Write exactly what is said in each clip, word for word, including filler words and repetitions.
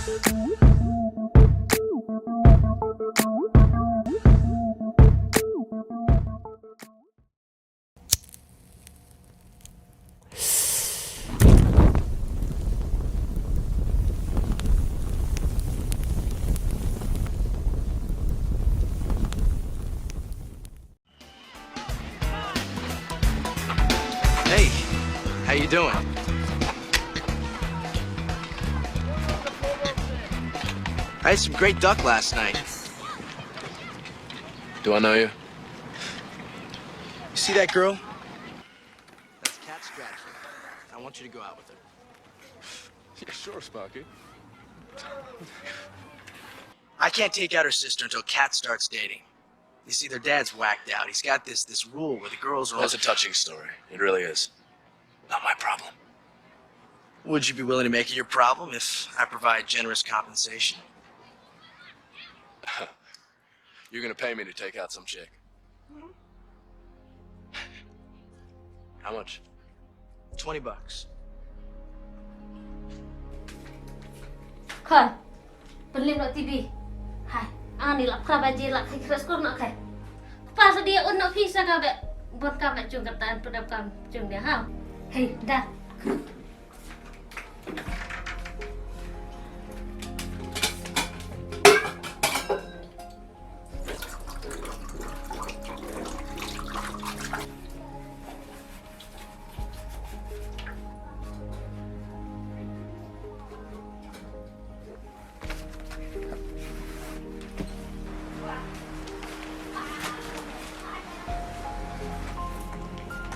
Hey, how you doing? I had some great duck last night. Do I know you? You see that girl? That's Kat Stratford. I want you to go out with her. Yeah, sure, Sparky. I can't take out her sister until Kat starts dating. You see, their dad's whacked out. He's got this this rule where the girls are. That's a touching story. It really is. Not my problem. Would you be willing to make it your problem if I provide generous compensation? You're gonna pay me to take out some chick. How much? Twenty bucks. Khoi, pynlip noh T V. Hai, ani la phra baje la khai khres kur noh khai. Pa sa dia un noh phi sa ka be. Bon kam be chung kata an pynap kam chung dia ha. Hei, da.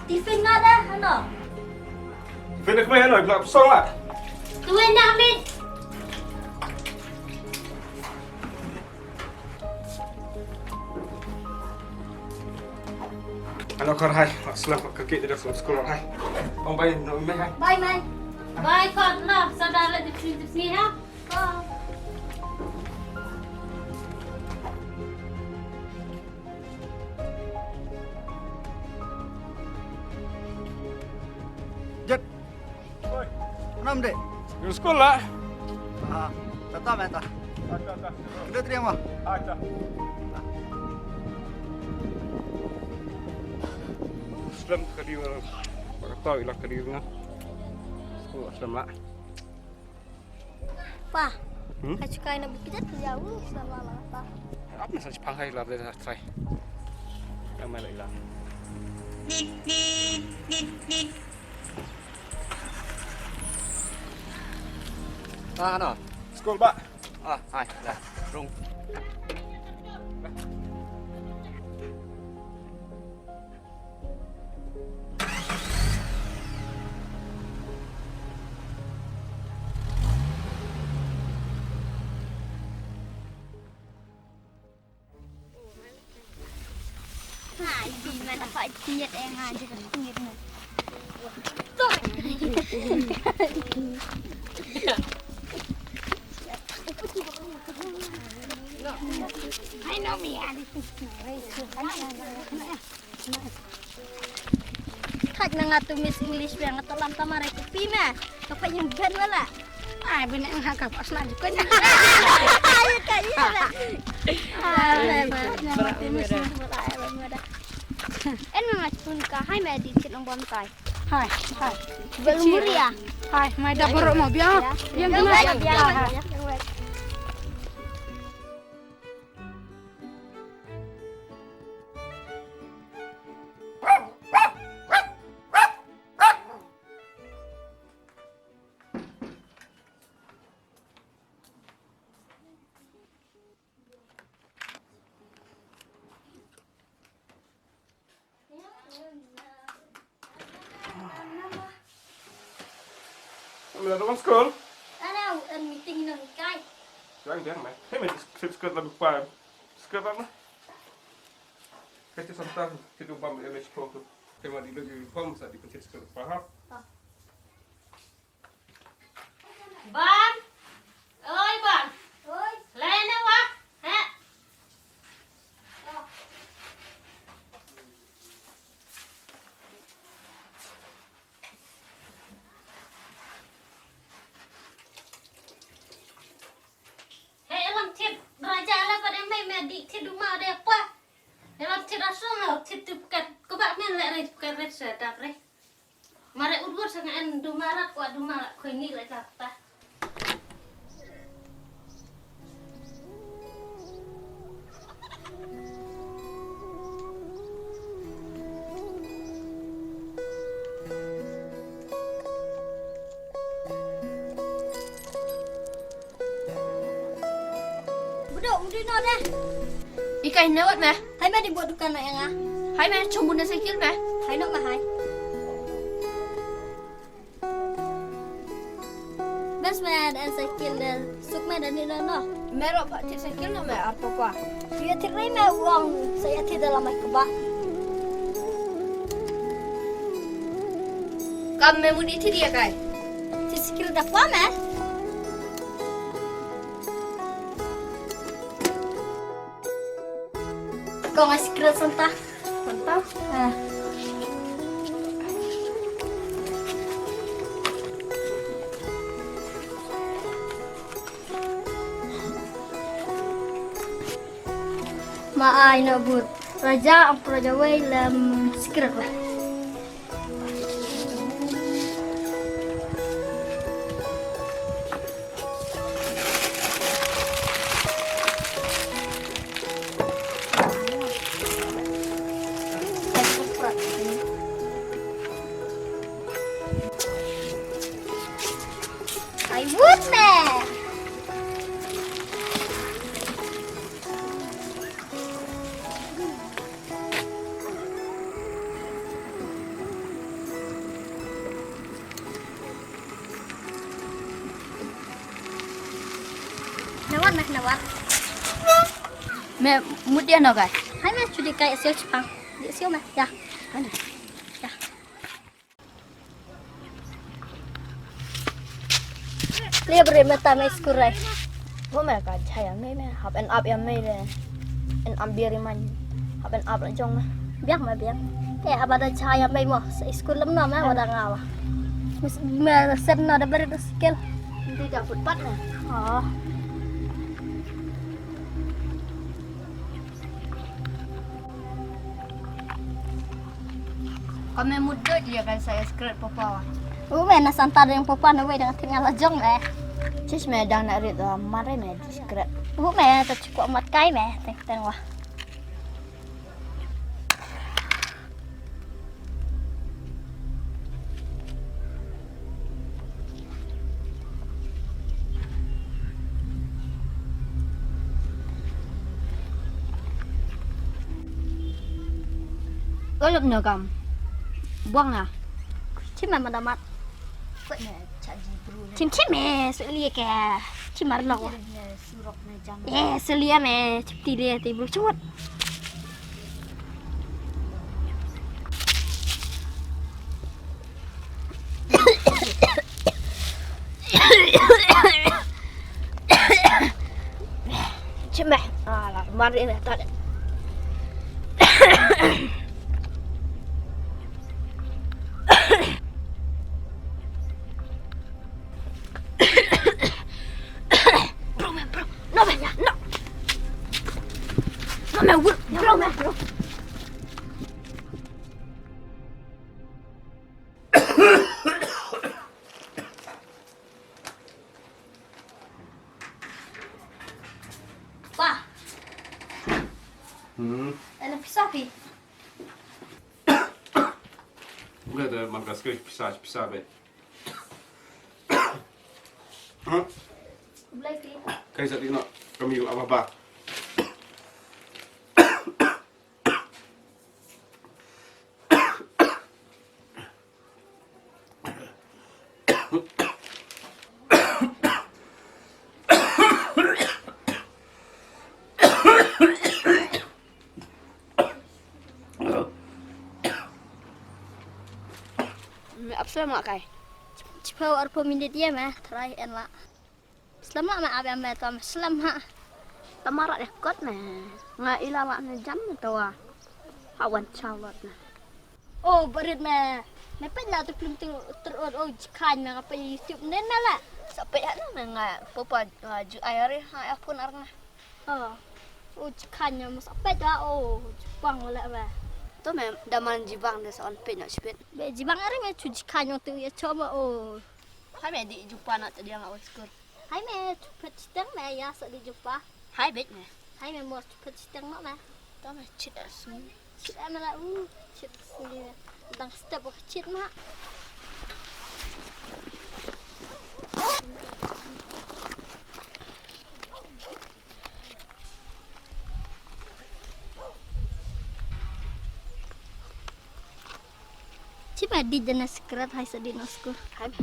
Tiffin nga dah, ano? Tiffin dah kemai, ano? Blak pesong lah. Tuan dah ambil. Ano kor hai, slap ka kit dia slap sekolah hai. Ong bai no me hai. Bye, man. Bye, kor lah. Sadar lah di sini, di sini, ha? Jet. Oi. Nam dek. Yung school lah. Ah, tata meta. Kita terima. Slem kadi orang. Pakatau ilah kadi dengan. School slem lah. Pa. Hmm? Ka chukai na bukit jat jauh sama lah pa. Apa nasa Jepang hai lar deh try. Yang mana ilang. Ah, no. School ba. Ah, hai. Dah. Rung. I know me, Alice. Thait na nga tu Miss English ba nga tu lam tamar ai kupi ma. Ka pa yung gan wala. Ai bina ang haka pas na jukan. Ai ka iya ba. Ai ba na mati Miss English wala ai ba mada. En nga chun ka hai ma di chin ong bom tai. Hai hai. Belum muria. Hai mai da borok mo bia. Yang kena bia. Mela tu bang school? Ana, an meeting nang kai. Jangan jangan mai. Hei mai, script script lagu pa. Script apa? Kecil santan, kecil bam M H Pro tu. Tema di lagi bam sa di pencet script pa ha. Ban. Oi, Ban. Oi. Lai na wa. He. Sa dap re. Mare ut ut sa nga en duma rat, wa duma rat khoi ni re ta ta. Budok, mudi no deh. Ikai nawat meh. Hai meh di buat dukan na enga. Hai meh, chumbu na cycle meh. Hai nok meh hai. Bes meh, da cycle de. Suk meh da ni no no. Mero pa ti cycle no meh ar papa. Iya ti rai meh uang saya ti dalam ai kebak. Kam meh mudi ti dia kai. Ti cycle da pa meh. Kong ai sikret santa. Santa? Ah. Ma ai no but. Raja, ang raja wei lem sikret wei. I would man. Nawat meh, nawat. Meh, mut dia no kai. Hai meh, chudi kai sio chipang. Dia sio meh, ya. Hai meh. Ya. Lia beri mata mei skurai. Wo mei ka jaya mei mei hap en ap ya mei le. En ap beri man hap en ap la jong mei. Biang mei biang. Ke hap ada jaya mei mo sa skul lem no mei wada ngawa. Mis mei sen no da beri da skill. Di da footpath na. Oh. Ka me mut dot ïa ka sa ïa skret papa. U me na santa dang papa na wei dang tinggal la jong me. Sis me dang na rit, uh, mare me skret. U me ta chuko mat kai me teng teng wa. Golop no kam. Buang ah. Chim ma madamat. Chim chim me sulia ke. Chim mar no. Eh, sulia me chipti de ti bru chut. Chim me. Ah, la mari me ta. Bro, man, bro. No, man, no. No, man, bro, man, bro. Pa. Hmm. Ana pisa pi. Udah ada markas ke pisa pisa be. Hah? Kaisa dino kami apa ba. Me ap slem ma kai. Chipau arpau minit ïa me try en la. Slem ma me ap ïa me to me slem ha. Tamara deh kot me. Nga ila wa me jam me to wa. Ha wan chawat me. Oh, barit me. Me peit la tu plung tu ter ot oh jikhain me nga peit YouTube nen me la. Sa peit ha na me nga popa ju ai ari ha ya pun ar nga. Oh. Oh, jikhain me sa peit la oh jipang wala me. To me da man jibang de sa on pet no chipet. Be jibang are me chu jikan no tu ya choma o. Hai me di jumpa na tadi nga oi skur. Hai me chu pet chiteng me ya sa di jumpa. Hai bet me. Hai me mo chu pet chiteng no me. To me chit asun. Chit amela u chit sini. Dang step chit ma. Chiba di jana sekret hai sadi no skur. Hai.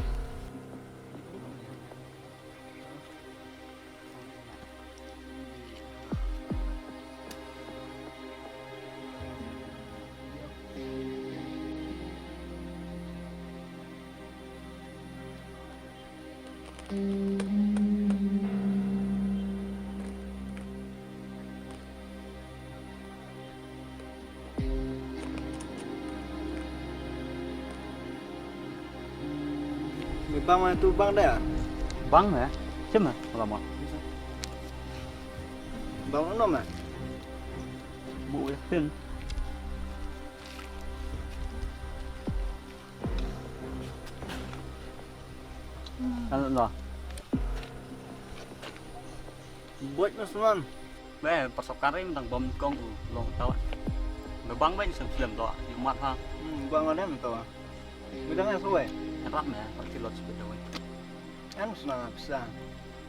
Bang mana tu bang dah? Bang ya? Cuma lama. Bang mana? Bu ya pin. Ano no? Buat na sunan. Be, pasokan rim tang bom kong u long tawa. Be bang be ni sem film to. Yu mat ha. Hmm, bang ada ni tawa. Bidang yang suwe. Rap me, pati lot sebut dawai. An sunan bisa.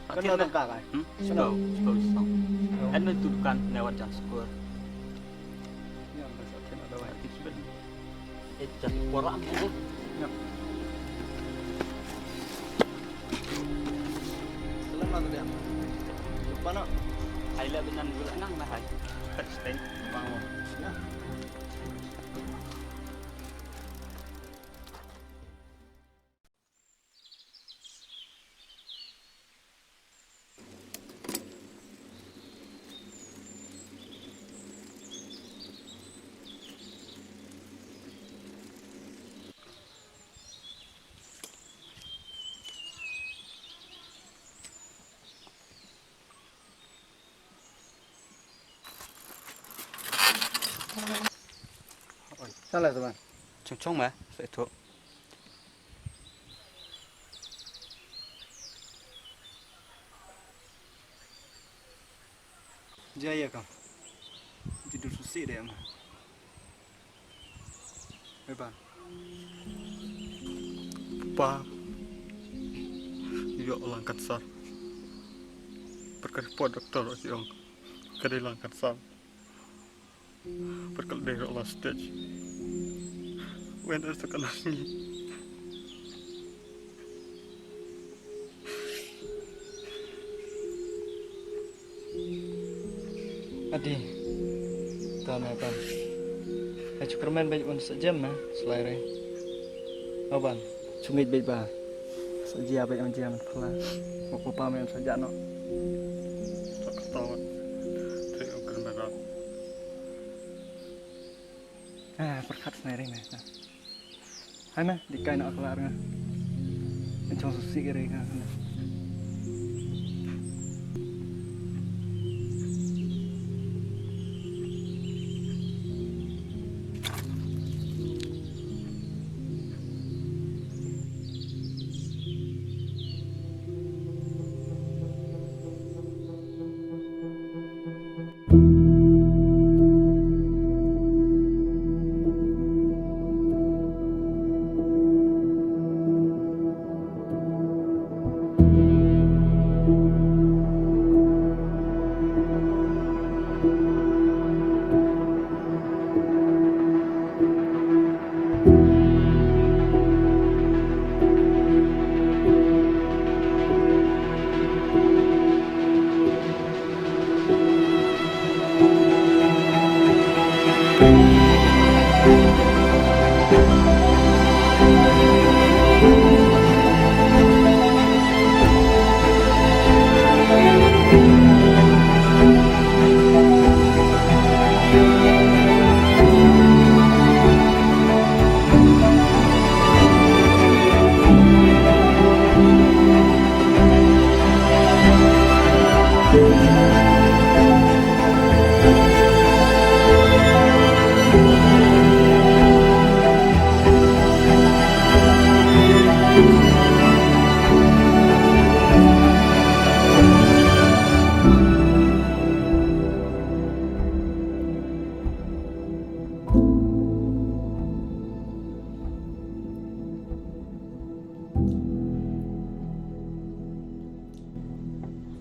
Kena tangka kai. Hmm? Slow, slow song. An me tu dukan lewat jam syukur. Yang biasa kena dawai. Pati sebut. Eh, jan pora am, eh. Ya. Salam lah tadi. Jumpa nak. Hai lah, binan dulu nang lah hai. First time. Bang. Ya. Salah zaman. Chong chong ma, sa itu. Jaya kam. Tidur susi deh ma. Eban. Pa. Yo lang kansar. Perkara po doktor yo. Kadai lang kansar. Perkal dei ro last stage. Wen ar sa kana sngi. Adi. Tama ban. Ai chu kyrmen bej un sa jem ma slai re. Aban. Chungit bej ba. Sa jia bej un jia man phala. Wa papa me un sa jano. Sa kata. Tre un kyrmen ram. Ah, pyrkhat snai ring na. Hana, di kai na akla nga. Enchong susi ring nga.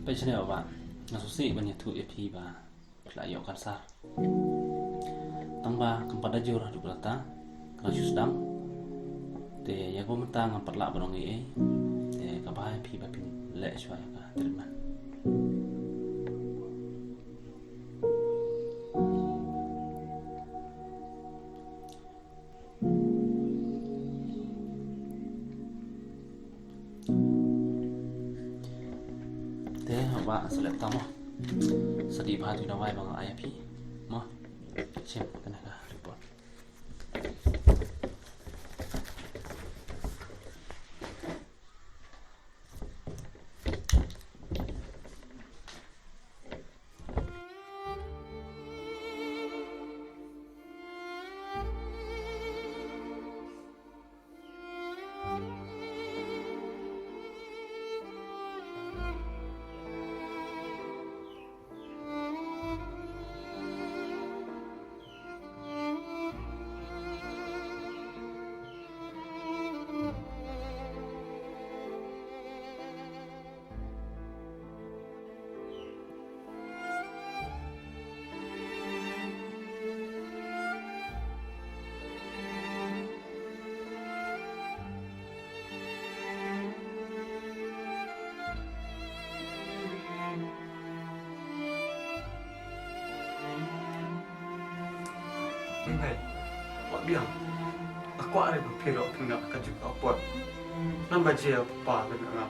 Peit shane, Bah. Nga sngewsih ban ïathuh ïa phi ba phi la ïoh kansar. Tang ba kam pat da jur haduh katta, ka dang shu sdang. Te ïa kaba mynta ngam pat lah ban ong ei ei. Te kaba bha ïa phi ba phin leh shuwa ïa ka treatment. Te, Bah, sa leh tang mo. Sa dih bha tu dawai ba nga ai ïa phi. Mo. Shim, kane ka report. Hei, hei. Wat biang. Nga kwah re ba phi ruh phin ngam ka juk ka pot. Ngan ba jia papa lem nga.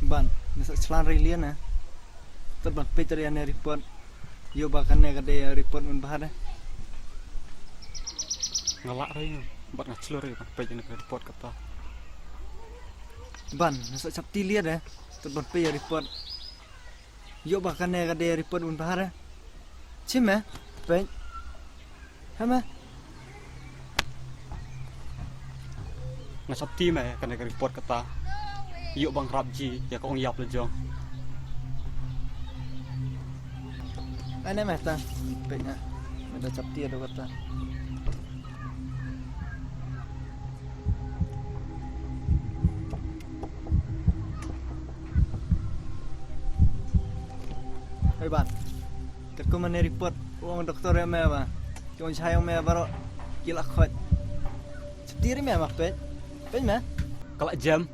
Ban, nga sa shlur ïa lade na. Tad ban peit ïa ne report. Ïoh ba kane ka dei report mynbha de. Nga lah re, bad nga shlur re ban peit ïa ne report kata. Ban, nga sa sheptieng lade. Tad ban peit ïa report. Ïoh ba kane ka dei report mynbha re. Shim me, peit. Ha me. Nga sheptieng me kane ka report kata. Ïoh ba nga rap ji ïa ka ong ïap la jong. Ane me ta. Peit na. Me da sheptieng da kata. Hei Ban. Katkum ane report u ong doktor ïa me ba ki ong shai ïa me baroh ki la khot. Sheptieng re me ma peit. Peit me. Ka la jem.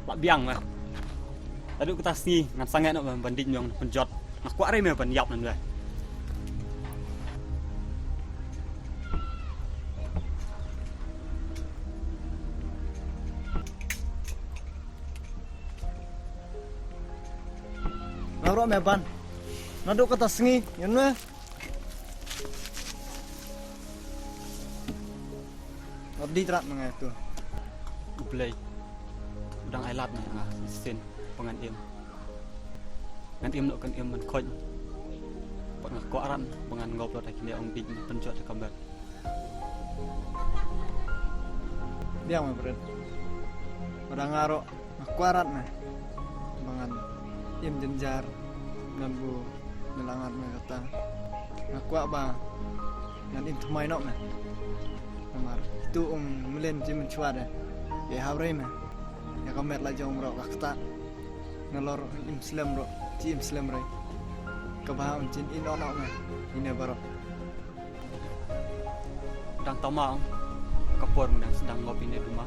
Lah biang me. Haduh kata sngi ngan sangeh noh ban dih me ïong pynjot. Nga kwah re me ban ïap nangne. Nga ruh me Ban. Naduh kata sngi ïong me. Nga dih trat ma nga ïa tu. U Blei u dang ai lad ma nga shisien ba ngan im. Ngan im noh kan im ban khot. Bad nga kwah ran ba ngan ngop lut ha kine ong dih pynjot ha ka met. Biang me Bret. Bad nga ruh nga kwah rat me ba ngan im jynjar. Ngan bu ngi la ngat me kata. Nga kwah ba ngan im thymmai noh me. Namar tu ong mlien jingmynshuwa de. Ïa hap rei me. Ïa ka met la jong ruh ka kata. Nalor im slem ruh, ji im slem rei. Kaba ha un jin in on me. Ine baroh. Dang tama ong ka por ngan dang sdang ngop ine duma.